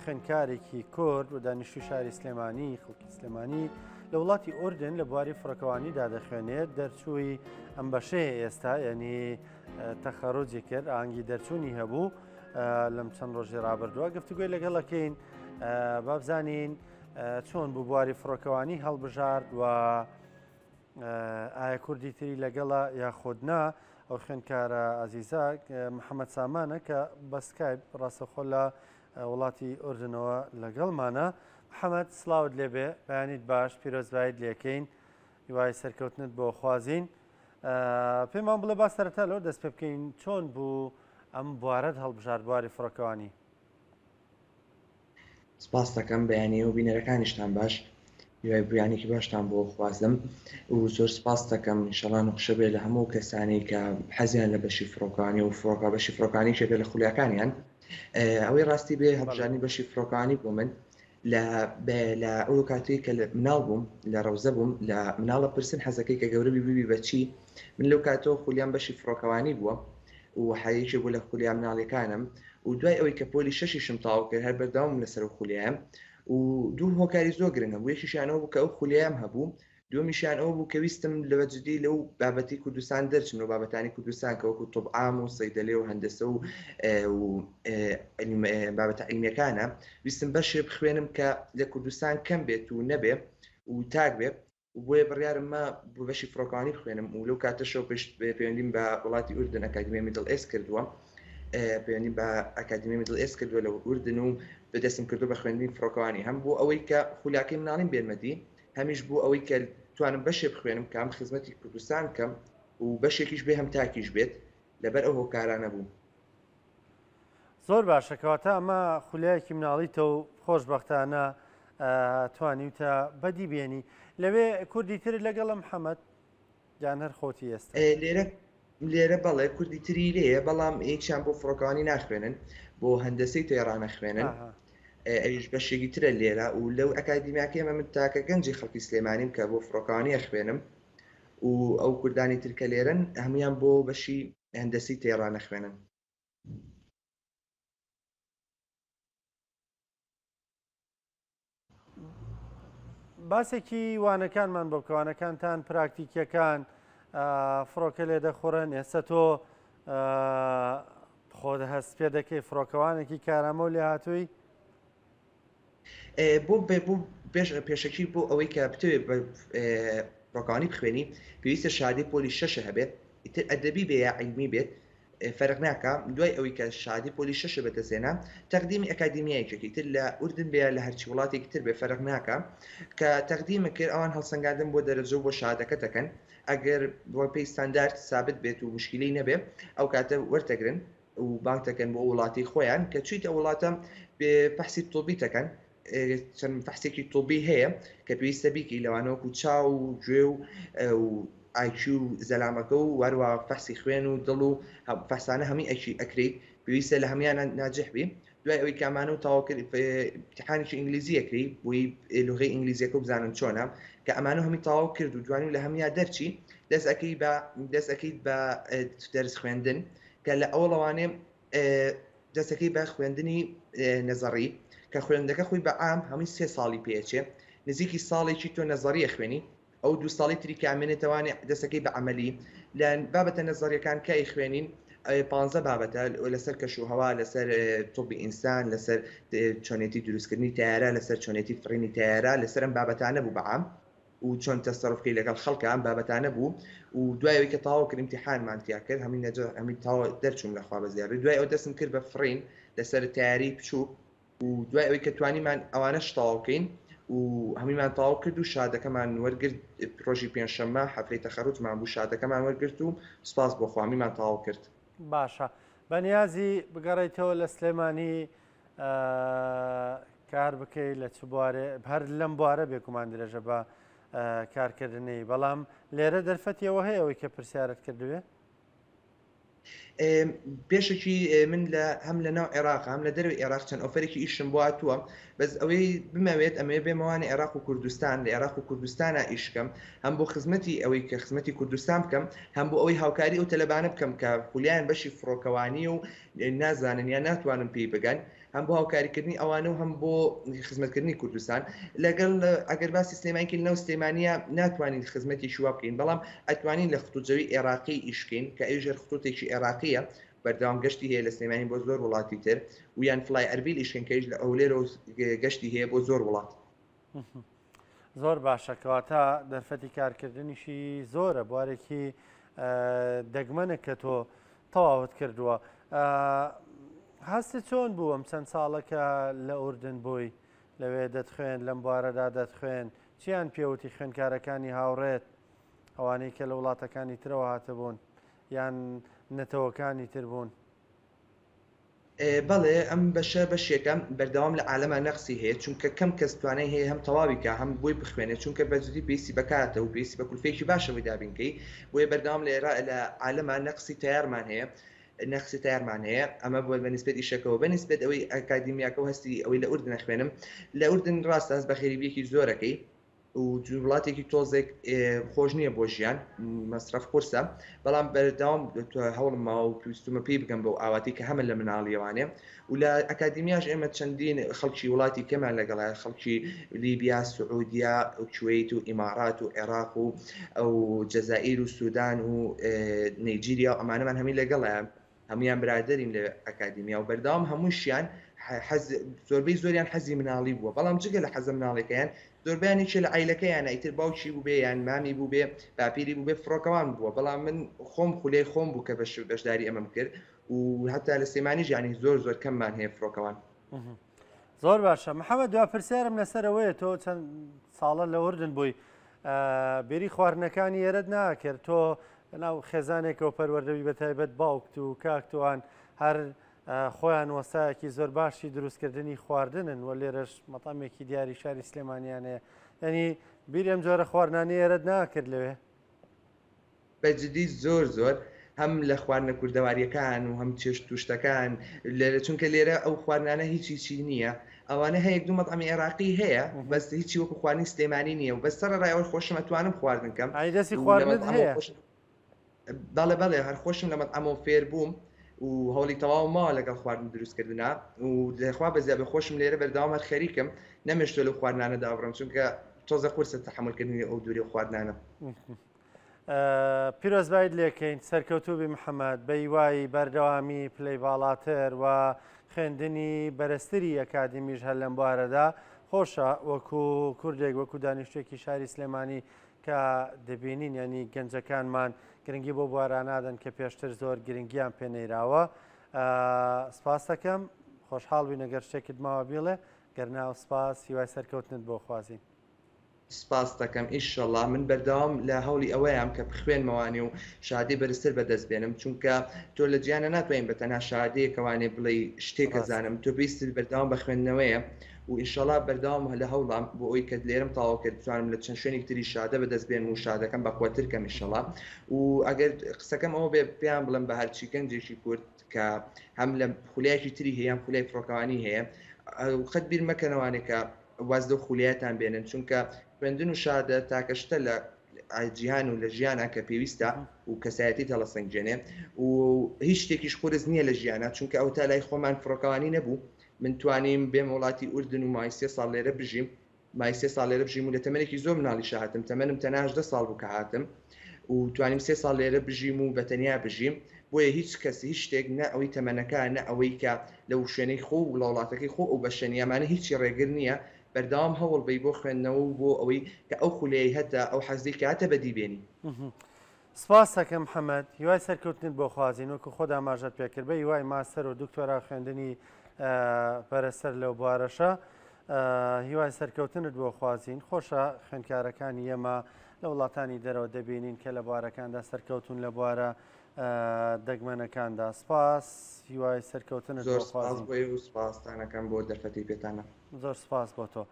خوێندکارێکی کورد و دانیشتوی شاری سلێمانی خەڵکی سلێمانی لە وڵاتی ئوردن لە بواری فڕۆکەوانیدا دەخوێنێت دەرچووی ئەم بەشەیە ئێستا یعنی تەخەڕوجی کرد ئانگی دەرچوونی هەبوو لەم چەند ڕۆژی ڕابردووە گفتوگۆی لەگەڵەکەین بابزانین چۆن بوو بواری فڕۆکەوانی هەڵبژارد و ئایا کوردی تری لەگەڵە یاخود نا؟ ئەو خوێندکارە ئازیزە محەممەد سامانە کە بە سکایپ ڕاستەخۆ لە وڵاتی ئوردنەوە لەگەڵمانە. محەممەد سڵاوت لێبێ بەیانیت باش پیرۆزبایت لێکەین هیوای سەرکەوتنت بۆ خوازین پێمان بڵێ با سەرەتا لەوە دەست پێ بکەین چۆن بوو ئەم بوارەت هەڵبژارد بواری فڕۆکەوانی؟ سپاست دەکەم بەیانی و بینەرەکانیشتان باش هیوای بویانێکی باشتان بۆ خوازم و زۆر سپاست دەکەم ئینشەڵا نوخشە بێ لە هەموو کەسانی کە حەزیان لە بەشی فڕۆکانی و فڕۆکە بەشی فڕۆکانی شێکە لە خولیاکانیان ئەوەی ڕاستی بێ هەڵبژاردنی بەشی فڕۆکانی بۆ من لە لە ئەو کاتەی کە مناڵ بووم لە ڕەوزە بووم لە مناڵە پرسن حەزەکەی کە گەورەبی ببی بەچی من لەو کاتەوە خولیام بەشی فڕۆکەوانی بووە و حەیەکی بوو لە خولیا مناڵیەکانم و دوای ئەوەی کە پۆلی شەشیشم تەواو کرد هەر بەردەوام بووم لەسەر ئەو خولیایەم و دوو هۆکاری زۆر گرنگ هەبوو یەکیشیان ئەوە بوو کە ئەو خولیایەم هەبوو دووەمیشیان ئەوە بوو کە ویستم لە بە جدی لەو بابەتی کوردستان دەرچم لەو بابەتانی کوردستان کە وەکو طب عام و صەیدەلێ و هەندەسە و و بابەتە عیلمیەکانە ویستم بەشێ بخوێنم کە لە کوردستان کەم بێت و نەبێ و تاک بێ و بۆیە بڕیارم ما بۆ بەشی فڕۆکەوانی بخوێنم و لەو کاتەشەوە پێش پەیوەندیم بە وڵاتی ئوردن ئەکادیمیای میدڵ ئێست کردووە پەیوەندیم بە ئەکادیمی میدڵ ئێست کردووە لە ئوردن و بەدەستم کردو بە خوێندنی فڕۆکەوانی هەم بۆ ئەوەی کە خولاکەی مناڵیم بێنمەدی هەمیش بۆ ئەوەی کە توانم بەشێ بخوێنم کام خزمەتی کوردستان کەم و بەشێکیش بێ هەم تاکیش بێت لەبەر ئەو هۆکارانە بوو. زۆر باشە کەواتە ئەمە خولیایەکی مناڵیتە و خۆشبەختانە توانیوتە بەدی بێنی لەوێ کوردی ترت لەگەڵە محەممەد یان هەر خۆتی ئێستا؟ لێرە لێرە بەڵێ کوردی تری لێیە بەڵام یەکیان بۆ فڕۆکەوانی ناخوێنن بۆ هەندەسەی تەیڕانە خوێنن ئەویش بەشێکی ترە لێرە و لەو ئەکادیمیاکەی ئەمە من تاکە گەنجی خەڵکی سلێمانیم کە بۆ فڕۆکەوانی ئەخوێنم و ئەو کوردانی تر کە لێرەن هەمویان بۆ بەشی هەندەسەی تەیڕان ئەخوێنن. باسێکی وانەکانمان بۆ بکە وانەکانتان پراکتیکیەکان فڕۆکە لێ دەخوڕن ئێستا تۆ خۆت هەست پێ دەکەی فڕۆکەوانێکی کارامە و لێهاتووی؟ بۆ بۆ پێش پێشەکی بۆ ئەوەی کە بتەوێت بە فڕۆکەوانی بخوێنی پێویستە شادی پۆلی شەشە هەبێت ئیتر ئەدەبی بێ یا عیلمی بێت فەرق ناکا دوای ئەوەی کە شادی پۆلی شەشە بەدەستهێنا تەقدیمی ئەکادیمیایەکی تر لە ئوردن بێ یا لە هەرچی وڵاتێکی تر بێ فەرق ناکا کە تەقدیمە کرد ئەوان هەڵسەنگاندن بۆ دەرەجە و بۆ شادەکە دەکەن ئەگەر بۆ پێی ستاندارد سابت بێت و مشکیلەی نەبێ ئەو کاتە وەرتەگرن و بانگ دەکەن بۆ وڵاتی خۆیان کە چویتە وڵاتە فەحسی طبی دەکەن چەند فەحسێکی طبی هەیە کە پێویستە بیکەی لەوانە وەکو چاو و گوێ و و ئایکیو و زەلامەکە و واروا فەحسی خوێن و دڵ و فەحسانە هەمووی ئەکی ئەکریت پێویستە لە هەمویان ناجح بی دوای ئەوەی کامانە و تەواو کرد امتحانێکی ئینگلیزی ئەکری بۆی لغەی ئینگلیزیەکە بزانن چۆنە کە ئەمانە هەمی تەواو کرد و دوانی لە هەمیا دەرچی دەست ئەکەی بە دەست ئەکەیت بە دەرس خوێندن کە لە ئەوڵەوانێ دەستەکەی بە خوێندنی نەزەڕی کە خوێندەکە خۆی بە عام هەمووی سێ ساڵی پێچێ نزیکی ساڵێکی تۆ نەزەریە خوێنی ئەو دوو ساڵی تری کە ئەمێنێتەوانێ دەستەکەی بە عەمەلی لە بابەتە نەزەریەکان کە ئەیخوێنین پانزە بابەتە لەسەر کەش و هەوا لەسەر تۆبی ئینسان لەسەر چۆنێتی دروستکردنی تایارە لەسەر چۆنێتی فڕینی تایارە لەسەر ئەم بابەتانە بوو بە عام و چۆن تەسەرف بکەی لەگەڵ خەڵکە ئەم بابەتانە بوو و دوای ئەوەی کە تەواو کرد ئیمتیحانمان تیا کرد هەمووی نەجە هەمووی تەواو دەرچووم لە خوا بەزیابێ دوای ئەو دەستم کرد بە فڕین لەسەر تایاری بچووک و دوای ئەوەی کە توانیمان ئەوانەش تەواو کەین و هەموویمان تەواو کرد و شادەکەمان وەرگرت ڕۆژی پێنجشەممە حەفلەی تەخەروجمان بوو شادەکەمان وەرگرت و سوپاس بۆ خوا هەموویمان تەواو کرد. باشە بەنیازی بگەڕێیتەوە لە سلێمانی کار بکەی لە چ بوارێ هەر لەم بوارە بێگومان درێژە بە کارکردنی بەڵام لێرە دەرفەتیەوە هەیە ئەوەی کە پرسیارت کردوێ؟ پێشەکی من لە هەم لە ناو عێراق هەم لە دەرەوەی عێراق چەند ئۆفەرێکی ئیشم بۆ هاتووە بەس ئەوەی بمەوێت ئەمەوێ بێمەوانی عێراق و کوردستان لە عێراق و کوردستانە ئیشکەم هەم بۆ خزمەتی ئەوەی کە خزمەتی کوردستان بکەم هەم بۆ ئەوەی هاوکاری ئەو تەلەبانە بکەم کە خولیان بەشی فڕۆکەوانی و نازانن یان ناتوانن پێی بگەن. هەم بۆ هاوکاریکردنی ئەوانە و هەم بۆ خزمەتکردنی کوردستان لەگەڵ ئەگەر باسی سلێمانی کەین لەو سلێمانیە ناتوانین خزمەتێکی وا بکەین بەڵام ئەتوانین لە خطوط جەوی عێراقی ئیش بکەین کە ئەویش هەر خطوطێکی عێراقیە بەردەوام گەشتی هەیە لە سلێمانی بۆ زۆر وڵاتی تر و یان فلای ئەربیل ئیش بکەین کە ئەویش لە هەولێرەوە گەشتی هەیە بۆ زۆر وڵات. زۆر باشە کەواتە دەرفەتی کارکردنیشی زۆرە بوارێکی دەگمەنە کە تۆ تەواوت کردووە هەستی چۆن بوو ئەم چەند ساڵە کە لە ئوردن بووی لەوێ دەتخوێن لەم بوارەدا دەتخوێن چیان پێوتی خوێندکارەکانی هاوڕێت ئەوانەی کە لە وڵاتەکانی ترەوە هاتبوون یان نەتەوەکانی تر بوون؟ بەڵێ ئەم بەشە بەشێکە بەردەوام لە عالەما نەقسی هەیە چونکە کەم کەس توانای هەیە هەم تەواوی کا هەم بۆی بخوێنێ چونکە بە جدی پێویستی بە کاتە و پێویستی بە کولفەیەکی باشە بۆی دابین کەی بۆیە بەردەوام لێرە لە عالەما نەقسی تەیارمان هەیە نەقسی تەیارمان هەیە ئەمە بۆ بە نیسبەت ئیشەکەوە بە نیسبەت ئەوەی ئەکادیمیاکە و هەستی ئەوەی لە ئوردن ئەخوێنم لە ئوردن ڕاستە هەست بە غەریبیەکی زۆرەکەی و وڵاتێکی تۆزێک خۆش نییە بۆ ژیان مەسرەف قورسە بەڵام بەردەوام هەوڵم ماوە و پێویستمە پێی بگەم بەو ئاواتی کە هەمە لە مناڵیەوانێ و لە ئەکادیمیاش ئێمە چەندین خەڵکی وڵاتی کەمان لەگەڵە خەڵکی لیبیا سعودیا و کوەیت و ئیمارات و عێراق و ئەو جەزائیر و سودان و نەیجیریا و ئەمانەمان هەمی لەگەڵە هەموویان برادەرین لە ئەکادیمیا و بەردەوام هەمووشیان حەز زۆربەی زۆریان حەزی مناڵی بووە بەڵام جگە لە حەزە مناڵێکەیان زۆربیان یەکێ لە عیلەکەیان ئیتر باوکی بوو یان مامی بوو بێ باپیری بوو بێ فڕۆکەوان بووە بەڵام من خۆم خولەی خۆم بوو کە بەش بەشداری ئەمەم کرد و هەتا لە سلێمانیش یانی زۆر زۆر کەممان هەیە فڕۆکەوان. زۆر باشە محەممەد دوا پرسیارم لەسەر ئەوەیە تۆ چەند ساڵە لە ئوردن بووی بێری خواردنەکانی ئێرەت ناکرد تۆ لەناو خێزانێکەوە پەروەردەوی بە تایبەت باوکت و کاکتوان هەر خۆیان وەسایەکی زۆر باشی دروستکردنی خواردنن و لێرەش مەتامێکی دیاری شاری سلێمانیانەیە ینی بیر ئەم جۆرە خواردنانی ئێرەت ناکرد لەوێ بە جدی زۆر زۆر هەم لە خواردنە کوردەواریەکان و هەم چێشت و شتەکان لێرە چونکە لێرە ئەو خواردنانە هیچ هیچی نییە ئەوانە هەیە دوو مەطعەمی عێراقی هەیە بەس هیچی وەکو خواردنی سلێمانی نییە و بەس سەرەڕای ئەوەی خۆشم ئەتوانم خواردن کەم ئای دەستی خواردنت هەیە بەڵێ بەڵێ هەر خۆشم لە مەطعەمەوە فێر بووم و هەوڵی تەواو ماوە لەگەڵ خواردن دروستکردنا و لەخوا بەزیا بە خۆشم لێرە بەردەوام هەر خەریکم نەمێشتوە لەو خواردنانە دابڕم چونکە تۆزە قورسە تەحەمولکردنی ئەو دووری خواردنانە. پیرۆزبایت لێکەین سەرکەوتوبی محەممەد بەیوای بەردەوامی پلەی باڵاتر و خوێندنی بەرزتری ئەکادیمیش هەر لەم بوارەدا خۆشە وەکو کوردێک وەکو دانیشتێکی شاری سلێمانی کە دەبینین ینی گەنجەکانمان گرنگی بۆ بوارانادەن کە پێشتر زۆر گرنگیان پێنەیراوە سپاس دەکەم خۆشحاڵ بین ئەگەر شتێکت ماوە بیڵێ گەرنا سپاس هیوای سەرکەوتنت بۆ خوازین. سپاست دەکەم ئیشەڵا من بەردەوام لە هەوڵی ئەوەیام کە بخوێنمەوانێ و شادەی بەرزتر بەدەست بێنم چونکە تۆ لە جیانە ناتوانین بە تەنها شادەیەکەوانێ بڵێی شتێکە ڕاستە. زانم تۆ پێویستت بەردەوام بە خوێندنەوەیە و ئیشەڵا بەردەوام لە هەوڵام بۆ ئەوەی کە لێرەم تەواو کرد بتوانم لە چەند شوێنێکی تری شادە بەدەست بێنم و شادەکەم بەقوەتر کەم ئیشەڵا و ئەگەر قسەکەم ئەوە بێ پێیان بڵێم بە هەرچی گەنجێکی کورد کە هەم لە خولیایەکی تری هەیە هەم خولیای فڕۆکەوانی هەیە قەت بیر مەکەنەوانێ کە واز لەو خولیایەتان بێنن چونکە خوێندن و شادە تاکە شتە لە جیهان و لە ژیانە کە پێویستە و کەسایەتی هەڵەسەنگێنێ و هیچ شتێکیش قورس نییە لە ژیانە چونکە ئەو تا لای خۆمان فڕۆکەوانی نەبوو من توانیم بێم وڵاتی ئوردن و مای سێ ساڵ لێرە بژیم مای سێ ساڵ لێرە بژیم و لە تەمەنێکی زۆر مناڵیشا هاتم تەمەنم تەنها 18 ساڵ بوو کە هاتم و توانیم سێ ساڵ لێرە بژیم و بە تەنیا بژیم بۆیە هیچ کەس هیچ شتێک نە ئەوەی تەمەنەکە نە ئەوەی کە لەو شوێنەی خۆ و لە وڵاتەکەی خۆ ئەو بەشە نییە ئەمانە هیچی ڕێگر نییە بەردەوام هەوڵ بەی بۆ خوێندنەوە و بۆ ئەوەی کە ئەو خولەی هەتە ئەو حەزەی کە هەتە بەدی بێنی. سپاست ئەکەم محەمەد، هیوای سەرکەوتنت بۆ خوازین، وەکو خۆت ئاماژەت پێکرد بە هیوای ماستەر و دکتۆرا خوێندنی بەرزتر لەو بوارەشە هیوای سەرکەوتنت بۆ خوازین، خۆشە خوێندکارەکانی ئێمە لە وڵاتانی دەرەوە دەبینین کە لە بوارەکاندا سەرکەوتون لە بوارە دەگمەنەکاندا. سپاس، هیوای سەرکەوتنت زۆر بۆ سپاس خوازین. بۆ ئێوە و سپاستان ئەکەم بۆ دەرفەتەی پێتانە. زۆر سپاس بۆ تۆ.